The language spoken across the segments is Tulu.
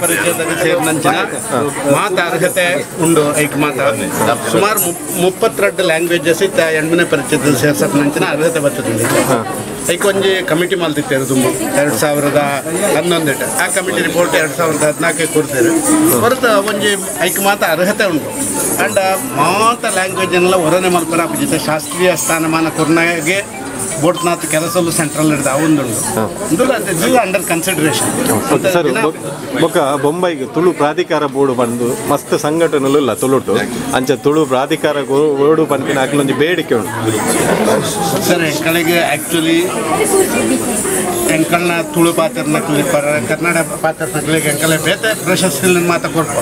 ಪರಿಷತ್ ಸೇರಿನಂಚಿನ ಮಾತ ಅರ್ಹತೆ ಉಂಡು. ಐಕ್ ಮಾತ ಸುಮಾರು 32 ಲ್ಯಾಂಗ್ವೇಜಸ್ ಇತ್ತ 8ನೇ ಪರಿಷತ್ ಸೇರ್ಸಪ್ನಂಚಿನ ಅರ್ಹತೆ ಬರ್ತದೆ. ಐಕ್ ಒಂಜಿ ಕಮಿಟಿ ಮಲ್ತಿತ್ತೇರು ತುಂಬ 2011. ಆ ಕಮಿಟಿ ರಿಪೋರ್ಟ್ 2014 ಕೊಡ್ತೇವೆ. ಹೊರತು ಒಂಜಿ ಐಕ್ ಮಾತ ಅರ್ಹತೆ ಉಂಟು. ಅಂಡ್ ಮಾತ ಲ್ಯಾಂಗ್ವೇಜ್ ಎಲ್ಲ ಹೊರನೆ ಮಲ್ಪರ ಜೊತೆ ಶಾಸ್ತ್ರೀಯ ಸ್ಥಾನಮಾನ ಕೊರ್ನಾಗೆ ಬೋಟ್ನಾಥ್ ಕೆಲಸಲು ಸೆಂಟ್ರಲ್ ಹಿಡ್ದು ಅವೊಂದುಂಡು. ಇದು ಅಂಡರ್ ಕನ್ಸಿಡರೇಷನ್ ಸರ್. ಬೊಕ್ಕ ಬೊಂಬೈಗೆ ತುಳು ಪ್ರಾಧಿಕಾರ ಬೋರ್ಡು ಬಂದು ಮಸ್ತ್ ಸಂಘಟನೆಲು ಇಲ್ಲ ತುಳುಟು. ಅಂಚ ತುಳು ಪ್ರಾಧಿಕಾರ ಬೋರ್ಡು ಪನ್ಪಿನ ಅಕ್ಲೊಂಜಿ ಬೇಡಿಕೆ ಉಂಟು ಸರ್. ಎಂಕಳಿಗೆ ಆ್ಯಕ್ಚುಲಿ ಎಂಕಲ್ನ ತುಳು ಪಾತ್ರನಕ್ಲಿ ಪರ ಕನ್ನಡ ಪಾತ್ರನಕ್ಲಿಗೆ ಎಂಕಲೆ ಬೇತೆ ಪ್ರಶಸ್ತಿ ಮಾತ ಕೊರ್ಪು.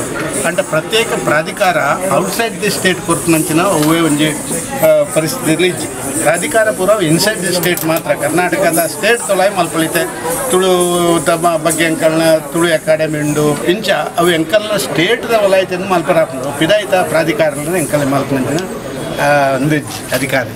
ಅಂಡ ಪ್ರತ್ಯೇಕ ಪ್ರಾಧಿಕಾರ ಔಟ್ಸೈಡ್ the state ಕೊರ್ಪುನಂಚಿನ ಅವೇ ಒಂಜಿ ಪರಿಸ್ಥಿತಿಯಲ್ಲಿ ಇಜ್ಜಿ. ಪ್ರಾಧಿಕಾರ ಪೂರ ಇನ್ಸೈಡ್ the state ಮಾತ್ರ, ಕರ್ನಾಟಕದ ಸ್ಟೇಟ್ ತೊಲಾಯ್ ಮಲ್ಪಳಿತೆ. ತುಳು ತಮ್ಮ ಬಗ್ಗೆ ಎಂಕಲ್ನ ತುಳು ಅಕಾಡೆಮಿ ಉಂಡು ಇಂಚ ಅವು ಎಂಕಲ್ನ ಸ್ಟೇಟ್ದ ವಲಯತೆಯನ್ನು ಮಲ್ಪರಾಪುಂಡು. ಪಿದಾಯಿತ ಪ್ರಾಧಿಕಾರ ಎಂಕಲೆ ಮಲ್ಪನಂಚಿನ ಒಂದು ಅಧಿಕಾರ.